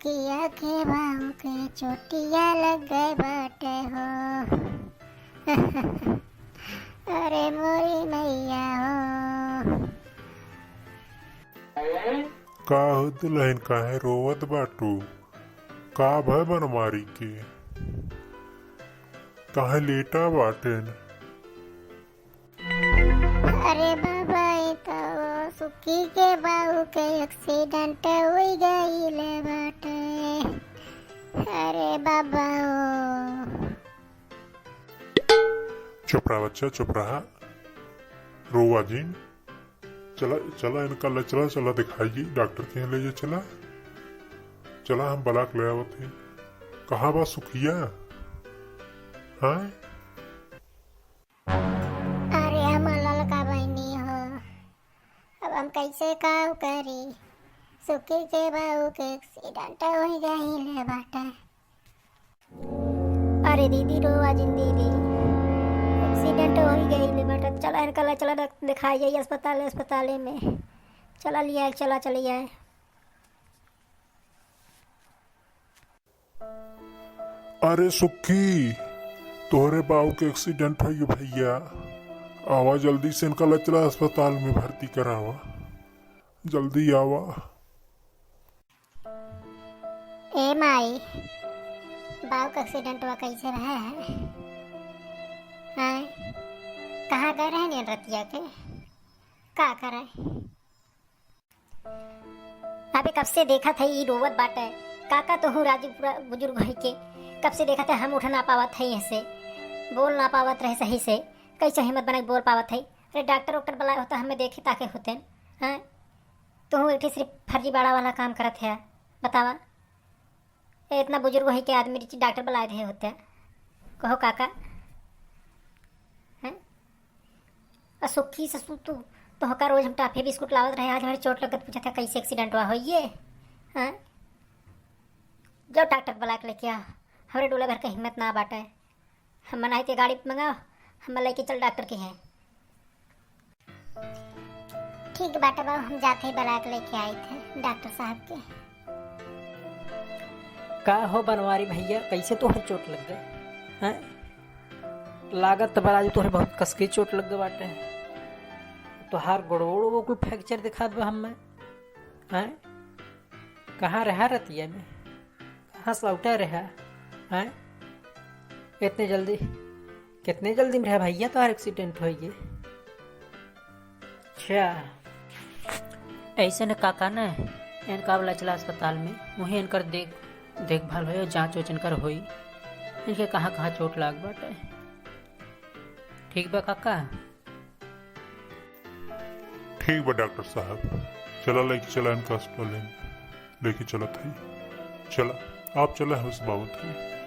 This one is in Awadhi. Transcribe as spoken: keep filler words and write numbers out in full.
पिया के बाऊ के चोटिया लग गए बाटे हो। अरे मोरी मैया हो। का हो दुल्हन, काहे रोवत बाटू? का भय बनमारी के? काहे लेटा बाटेन? अरे बाबा, ई तो वो सुखी के बाऊ के accident होई गइल बाटे। अरे बाबा ओ। चुप रहा बच्चा, चुप रहा, रोवा जिन। चला, चला इनका ले चला, चला दिखाइए, डॉक्टर के यहाँ ले जा, चला, चला हम बलाक ले आवत है। कहाँ बा सुखिया? हाँ? अरे हम ललका बहनी हो, अब हम कैसे का करी? सुखी के बाऊ के accident होई गइल बाटे। अरे दीदी, रोवा जिन दीदी, accident होई गइल बाटे। चला इनका ले चला, देख-, दिखाई जाई अस्पताल, अस्पताले में। चला लिया, चला, चलिए। अरे सुखी, तोहरे बाऊ के accident होई भैया, आवा जल्दी से इनका ले चला अस्पताल में भर्ती करावा, जल्दी आवा। ए माई, बाऊ के accident हुआ कैसे रहे है? हैं? कहाँ गए रहे नीन रतिया के? का करे? अबे कब से देखत है ई रोवत बाटे। काका तोहू राजू पूरा बुजुर्ग होई के कब से देखत है हम उठ ना पावत है यहाँ से, बोल ना पावत रहे सही से, कैसे हिम्मत बना के बोल पावत है? अरे डॉक्टर वॉक्टर बुलाए होता हमें देखे ताके होते हैं। तोहू एक ठे सिर्फ फर्जीवाड़ा वाला काम करत है, बतावा। ए, इतना बुजुर्ग होई के आदमी डॉक्टर बुलाए रहे होते। कहो काका, हैं? आ सुखी ससुर तू, तोहका रोज हम टाफी बिस्कुट लावत रहे, आज हमारे चोट लगत पूछत है कैसे accident हुआ होई ये? हैं? जाओ डॉक्टर बुला के लेके आ, हमरे डोले भर के हिम्मत ना बाटे। हम मनाई ते गाड़ी मंगाओ, हम लेके चल डॉक्टर के हैं। ठीक बाटे बाबू, हम जाते ही बुला के लेके आई थे डॉक्टर साहब के। का हो बनवारी भैया, कैसे तोहर चोट लग गए हैं? लागत तो बा राजू तोहरे बहुत कसके चोट लग गए बाटे। तोहार गोड़वो वो कुल fracture दिखात बा हमें। हैं? कहाँ रहा रतिया में? कहाँ से लौटा रहा? हैं? इतने जल्दी, कितने जल्दी में रहा भैया तोहार accident होई गए? अच्छा, ऐसे न काका न, इनका वाला चला अस्पताल में, वहीं इनकर देख, देखभाल होई और जांच वांच इनकर होई, इनके कहाँ कहाँ चोट लाग बाटे। ठीक बा काका? ठीक बा डॉक्टर साहब, चला लेके चला इनका अस्पताल में, लेके चलत है। चला, आप चला, हम से बाबत है।